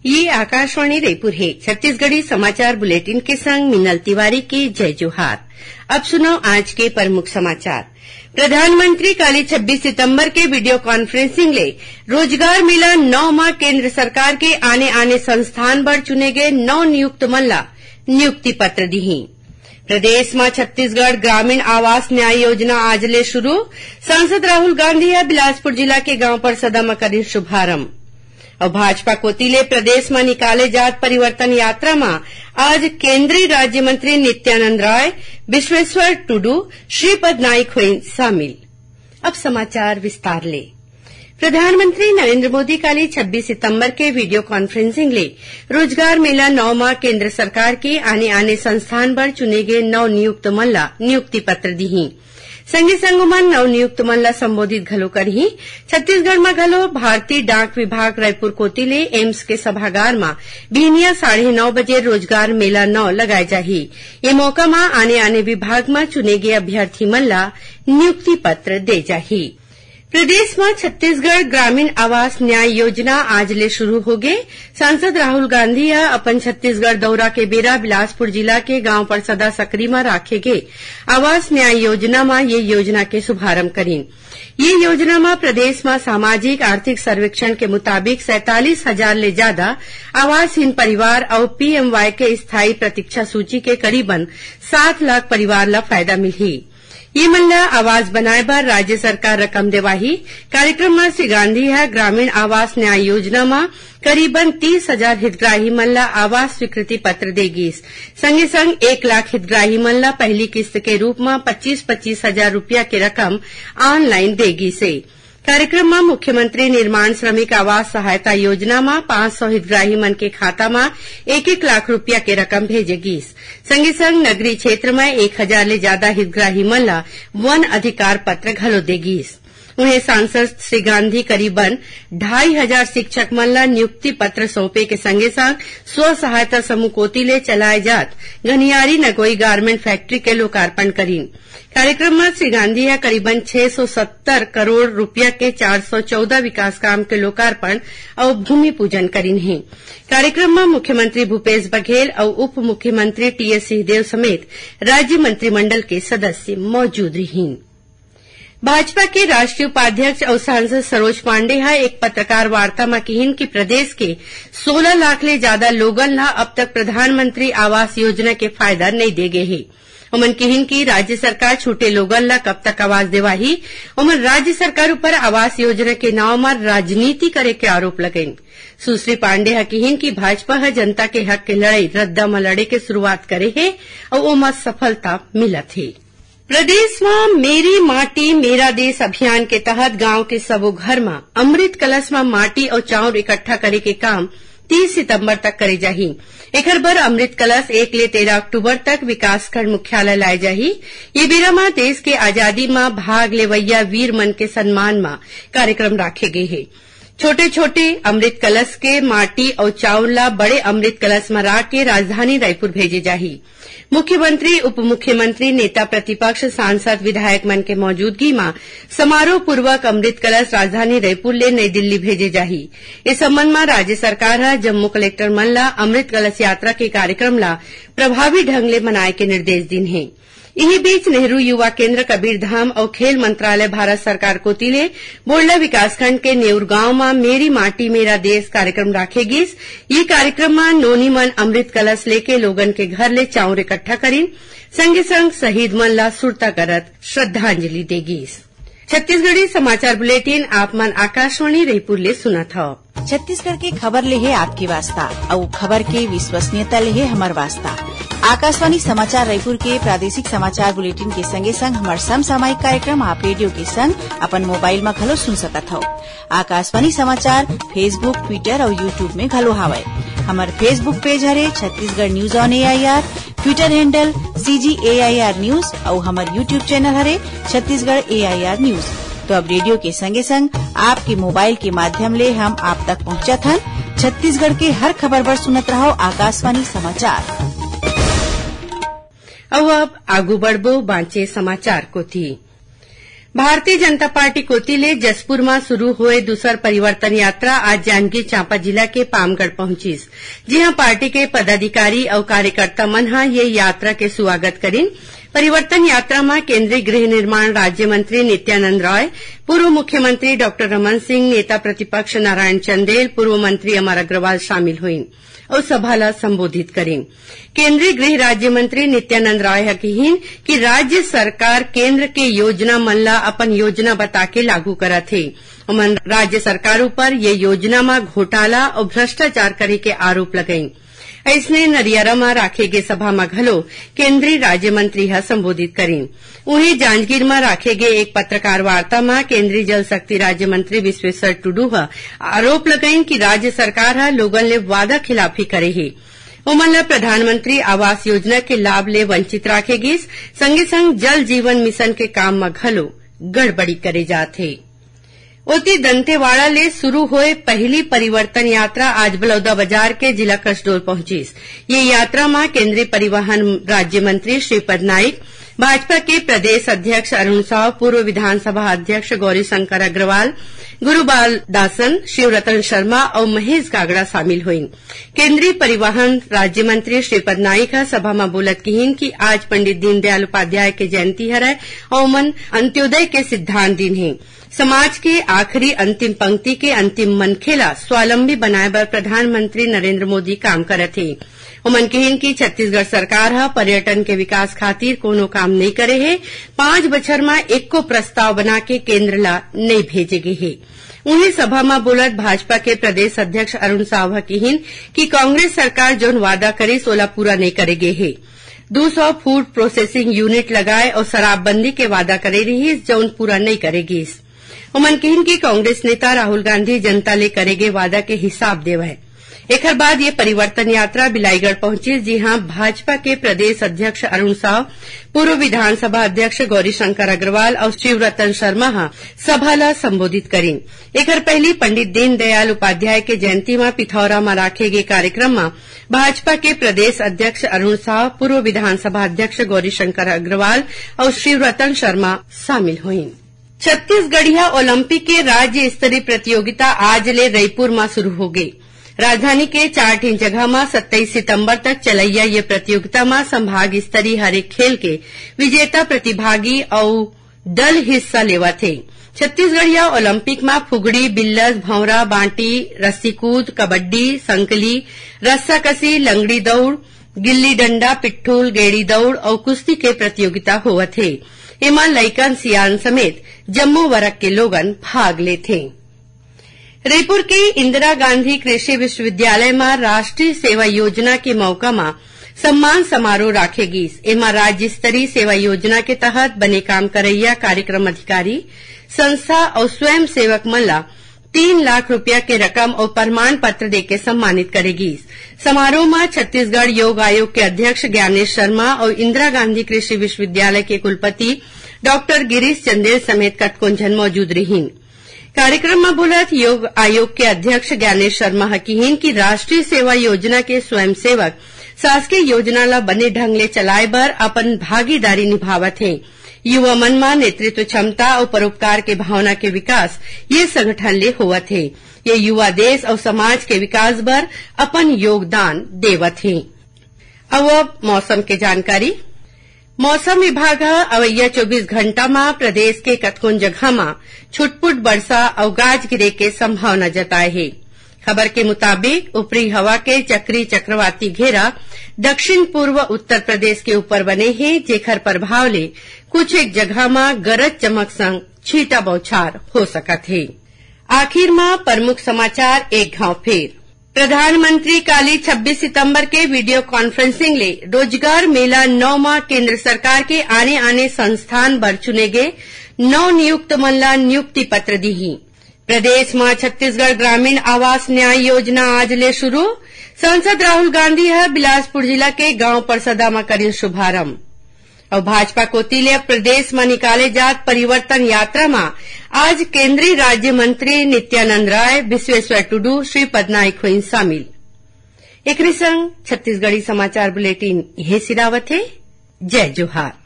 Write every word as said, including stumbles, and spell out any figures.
ये आकाशवाणी रायपुर हे। छत्तीसगढ़ी समाचार बुलेटिन के संग मिनल तिवारी के जय जोहार। अब सुनव आज के प्रमुख समाचार। प्रधानमंत्री काली छब्बीस सितंबर के वीडियो कॉन्फ्रेंसिंग ले रोजगार मेला नौ म केंद्र सरकार के आने-आने संस्थान बर चुने गए नौ नियुक्त मन ला नियुक्ति पत्र दिही। प्रदेश म छत्तीसगढ़ ग्रामीण आवास न्याय योजना आज ले शुरू। सांसद राहुल गांधी ह बिलासपुर जिला के गांव परसदा म करिन शुभारंभ। अउ भाजपा कोति ले प्रदेश म निकाले जात परिवर्तन यात्रा म आज केंद्रीय राज्य मंत्री नित्यानंद राय, विश्वेश्वर टुडू, श्रीपद नाइक होइन शामिल। अब समाचार विस्तार ले। प्रधानमंत्री नरेंद्र मोदी काली छब्बीस सितंबर के वीडियो कॉन्फ्रेंसिंग ले रोजगार मेला नौ म केंद्र सरकार के आने-आने संस्थान बर चुने गए नव नियुक्त मन ला नियुक्ति पत्र दिही। संगे संग ओमन नव नियुक्त मन ला संबोधित घलो करही। छत्तीसगढ़ म घलो भारतीय डाक विभाग रायपुर कोति ले एम्स के सभागार म बिहनिया साढ़े नौ बजे रोजगार मेला नौ लगाए जाही। ये मौका म आने-आने विभाग म चुने गए अभ्यर्थी मन ला नियुक्ति पत्र दे जाही। प्रदेश म छत्तीसगढ़ ग्रामीण आवास न्याय योजना आज ले शुरू होगे। सांसद राहुल गांधी ह अपन छत्तीसगढ़ दौरा के बेरा बिलासपुर जिला के गांव परसदा सकरी म राखे गे आवास न्याय योजना म ये योजना के शुभारंभ करिन। ये योजना म प्रदेश म सामाजिक आर्थिक सर्वेक्षण के मुताबिक सैंतालीस हजार ले ज्यादा आवासहीन परिवार अउ पीएमवाई के स्थायी प्रतीक्षा सूची के करीबन सात लाख परिवार ल फायदा मिलही। ये मन ल आवास बनाए बर राज्य सरकार रकम देवाही। कार्यक्रम म श्री गांधी ह ग्रामीण आवास न्याय योजना म करीबन तीस हजार हितग्राही मन ल आवास स्वीकृति पत्र दे गीस। संगे संग एक लाख हितग्राही मन ल पहली किस्त के रूप म पच्चीस पच्चीस हजार रुपया के रकम ऑनलाइन दे गीस हे। कार्यक्रम म मुख्यमंत्री निर्माण श्रमिक आवास सहायता योजना म पाँच सौ हितग्राही मन के खाता म एक एक लाख रुपया के रकम भेजे गीस। संगे संग नगरीय क्षेत्र म एक हजार ले ज्यादा हितग्राही मन ल वन अधिकार पत्र घलो दे गीस। उहें सांसद श्री गांधी करीबन ढाई हजार शिक्षक मन ल नियुक्ति पत्र सौंपे के संगे संग स्व सहायता समूह कोति ले चलाए जात घनियारी नगोई गारमेंट फैक्ट्री के लोकार्पण करीन। कार्यक्रम म श्री गांधी ह करीबन छह सौ सत्तर करोड़ रुपया के चार सौ चौदह विकास काम के लोकार्पण अउ भूमि पूजन करिन हे। कार्यक्रम म मुख्यमंत्री भूपेश बघेल अउ उप मुख्यमंत्री टीएस सिंहदेव समेत राज्य मंत्रिमंडल के सदस्य मौजूद रिहीन। भाजपा के राष्ट्रीय उपाध्यक्ष अउ सांसद सरोज पांडे ह एक पत्रकार वार्ता म किहिन कि प्रदेश के सोलह लाख ले ज्यादा लोगन ल अब तक प्रधानमंत्री आवास योजना के फायदा नइ दे गे हे। ओमन किहिन कि राज्य सरकार छूटे लोगन ल कब तक आवास देवाही। ओमन राज्य सरकार ऊपर आवास योजना के नांव म राजनीति करे के आरोप लगाइन। सुश्री पांडे ह किहिन कि भाजपा ह जनता के हक के लड़ाई रद्दा म लड़े के शुरुआत करे हे अउ ओमा सफलता मिलत हे। प्रदेश म मेरी माटी मेरा देश अभियान के तहत गांव के सबो घर म अमृत कलश म माटी अउ चाउर इकट्ठा करे के काम तीस सितंबर तक करे जाही। एखर बर अमृत कलश एक ले तेरह अक्टूबर तक विकासखंड मुख्यालय लाए जाही। ये बेरा म देश के आजादी म भाग लेवइया वीर मन के सम्मान म कार्यक्रम राखे गे हे। छोटे-छोटे अमृत कलश के माटी अउ चाउर ला बड़े अमृत कलश म राख के राजधानी रायपुर भेजे जाही। मुख्यमंत्री, उप मुख्यमंत्री, नेता प्रतिपक्ष, सांसद, विधायक मन के मौजूदगी म समारोह पूर्वक अमृत कलश राजधानी रायपुर ले नई दिल्ली भेजे जाही। ए संबंध म राज्य सरकार ह जम्मो कलेक्टर मन ला अमृत कलश यात्रा के कार्यक्रम ला प्रभावी ढंग ले मनाए के निर्देश दीन हे। इही बीच नेहरू युवा केंद्र कबीरधाम अउ खेल मंत्रालय भारत सरकार कोति ले बोड़ला विकासखंड के नेउर गांव म मेरी माटी मेरा देश कार्यक्रम राखे गिस। ये कार्यक्रम म नोनी मन अमृत कलश लेके लोगन के घर ले चाउर इकट्ठा करिन, संगे संग शहीद मन ला सुरता करत श्रद्धांजलि दे गिस। छत्तीसगढ़ी समाचार बुलेटिन आप मन आकाशवाणी रईपुर ले सुनत हव। छत्तीसगढ़ के खबर ले हे आपके वास्ता, अउ खबर के विश्वसनीयता ले हे हमर वास्ता। आकाशवाणी समाचार रायपुर के प्रादेशिक समाचार बुलेटिन के संगे संग हमर समसामयिक कार्यक्रम आप रेडियो के संग अपन मोबाइल म घलो सुन सकत हव। आकाशवाणी समाचार Facebook, Twitter अउ YouTube में घलो हावय। हमर Facebook पेज हरे Chhattisgarh news on AIR, Twitter handle CG AIR news अउ हमर YouTube चैनल हरे छत्तीसगढ़ AIR news। तो अब रेडियो के संगे संग आपके मोबाइल के माध्यम ले हम आप तक पहुंचत हन। छत्तीसगढ़ के हर खबर बर सुनत रहव आकाशवाणी समाचार। अउ अब आगू बढ़बो बांचे समाचार कोति। भारतीय जनता पार्टी कोति ले जशपुर म शुरू होए दूसर परिवर्तन यात्रा आज जांजगीर चांपा जिला के पामगढ़ पहुंचिस, जिहां पार्टी के पदाधिकारी अउ कार्यकर्ता मन ह ये यात्रा के स्वागत करिन। परिवर्तन यात्रा म केंद्रीय गृह निर्माण राज्य मंत्री नित्यानंद रॉय, पूर्व मुख्यमंत्री डॉक्टर रमन सिंह, नेता प्रतिपक्ष नारायण चंदेल, पूर्व मंत्री अमर अग्रवाल शामिल होइन अउ सभा ल संबोधित करिन। केंद्रीय गृह राज्य मंत्री नित्यानंद रॉय ह किहिन कि राज्य सरकार केंद्र के योजना मन ल अपन योजना बताके लागू करत हे। ओमन राज्य सरकार ऊपर ये योजना म घोटाला अउ भ्रष्टाचार करे के आरोप लगाइन। अइसने नरियारा म राखे गे सभा म घलो केंद्रीय राज्य मंत्री ह संबोधित करिन। उहें, जांजगीर म राखे गे एक पत्रकार वार्ता म केंद्रीय जल शक्ति राज्य मंत्री विश्वेश्वर टुडू ह आरोप लगाइन कि राज्य सरकार ह लोगन ले वादा खिलाफी करे हे। ओमन ल प्रधानमंत्री आवास योजना के लाभ ले वंचित राखे गिस, संगे संग जल जीवन मिशन के काम म घलो गड़बड़ी करे जात हे। ओती, दंतेवाड़ा ले शुरू होए पहली परिवर्तन यात्रा आज बलौदाबाजार के जिला कसडोल पहुंचिस। ये यात्रा म केंद्रीय परिवहन राज्य मंत्री श्रीपद नाइक, भाजपा के प्रदेश अध्यक्ष अरुण साव, पूर्व विधानसभा अध्यक्ष गौरीशंकर अग्रवाल, गुरुबाल दासन, शिवरतन शर्मा अउ महेश गागड़ा शामिल होइन। केंद्रीय परिवहन राज्य मंत्री श्रीपद नाइक ह सभा म बोलत किहिन कि आज पंडित दीनदयाल उपाध्याय के जयंती हरय अउ ओमन अंत्योदय के सिद्धांत दीन हे। समाज के आखिरी अंतिम पंक्ति के अंतिम मनखे ला स्वावलंबी बनाए बर प्रधानमंत्री नरेंद्र मोदी काम करत हे। ओमन किहिन कि छत्तीसगढ़ सरकार ह पर्यटन के विकास खातिर कोनो काम नइ करे हे। पांच बछर म एको प्रस्ताव बना के केंद्र ला नइ भेजे गे हे। उहें, सभा म बोलत भाजपा के प्रदेश अध्यक्ष अरुण साव ह किहिन कि कांग्रेस सरकार जौन वादा करिस, ओला पूरा नइ करे गे हे। दू सौ फूड प्रोसेसिंग यूनिट लगाए अउ शराबबंदी के वादा करे रिहिस, जौन पूरा नइ करे गिस। ओमन किहिन कि कांग्रेस नेता राहुल गांधी जनता ले करे गे वादा के हिसाब देवय। एखर बाद ये परिवर्तन यात्रा बिलाईगढ़ पहुंचिस, जिहां भाजपा के प्रदेश अध्यक्ष अरुण साव, पूर्व विधानसभा अध्यक्ष गौरीशंकर अग्रवाल अउ शिवरतन शर्मा ह सभा ल संबोधित करिन। एखर पहिली पंडित दीनदयाल उपाध्याय के जयंती म पिथौरा म राखे गे कार्यक्रम म भाजपा के प्रदेश अध्यक्ष अरुण साव, पूर्व विधानसभा अध्यक्ष गौरीशंकर अग्रवाल अउ शिवरतन शर्मा शामिल होइन। छत्तीसगढ़िया ओलंपिक के राज्य स्तरीय प्रतियोगिता आज ले रईपुर म शुरू होगे। राजधानी के चार ठिन जगह म सत्ताईस सितंबर तक चलइया ये प्रतियोगिता म संभाग स्तरीय हरेक खेल के विजेता प्रतिभागी अउ दल हिस्सा लेवत हे। छत्तीसगढ़िया ओलंपिक म फुगड़ी, बिल्लस, भौंरा, बांटी, रस्सी कूद, कबड्डी, संकली, रस्साकसी, लंगड़ी दउड़, गिल्ली डंडा, पिट्ठूल, गेड़ी दउड़ अउ कुश्ती के प्रतियोगिता होवत हे। एमा लइकन सियान समेत जम्मो वर्ग के लोगन भाग लेथे। रईपुर के इंदिरा गांधी कृषि विश्वविद्यालय म राष्ट्रीय सेवा योजना के मौका म सम्मान समारोह राखे गीस। एमा राज्य स्तरीय सेवा योजना के तहत बने काम करइया कार्यक्रम अधिकारी, संस्था अउ स्वयंसेवक मन ल तीन लाख रुपया के रकम अउ प्रमाण पत्र देके सम्मानित करे गीस। समारोह म छत्तीसगढ़ योग आयोग के अध्यक्ष ज्ञानेश शर्मा अउ इंदिरा गांधी कृषि विश्वविद्यालय के कुलपति डॉक्टर गिरीश चंदेल समेत कतकोन झन मौजूद रिहिन। कार्यक्रम म बोलत योग आयोग के अध्यक्ष ज्ञानेश शर्मा ह किहिन कि राष्ट्रीय सेवा योजना के स्वयंसेवक शासकीय योजना ल बने ढंग ले चलाए बर अपन भागीदारी निभावत हे। युवा मन म नेतृत्व क्षमता अउ परोपकार के भावना के विकास ये संगठन ले होवत हे। ये युवा देश अउ समाज के विकास बर अपन योगदान देवत हे। अउ अब मौसम के जानकारी। मौसम विभाग ह अवइया चौबीस घंटा म प्रदेश के कतकोन जगह म छुटपुट बरसा अउ गाज गिरे के संभावना जताए हे। खबर के मुताबिक, ऊपरी हवा के चक्री चक्रवाती घेरा दक्षिण पूर्व उत्तर प्रदेश के ऊपर बने हे, जेखर प्रभाव ले कुछ एक जगह म गरज चमक संग छींटा बौछार हो सकत हे। आखिर म प्रमुख समाचार एक घाव फेर। प्रधानमंत्री काली छब्बीस सितंबर के वीडियो कॉन्फ्रेंसिंग ले रोजगार मेला नौ म केंद्र सरकार के आने-आने संस्थान बर चुने गे नवनियुक्त मन ल नियुक्ति पत्र दीही। प्रदेश म छत्तीसगढ़ ग्रामीण आवास न्याय योजना आज ले शुरू। सांसद राहुल गांधी ह बिलासपुर जिला के गांव परसदा म करिन शुभारंभ। अउ भाजपा कोति ले प्रदेश म निकाले जात परिवर्तन यात्रा म आज केंद्रीय राज्य मंत्री नित्यानंद राय, विश्वेश्वर टुडू, श्रीपद नाइक होइन शामिल। एकरे संग छत्तीसगढ़ी समाचार बुलेटिन इहे सिरावत हे। जय जोहार।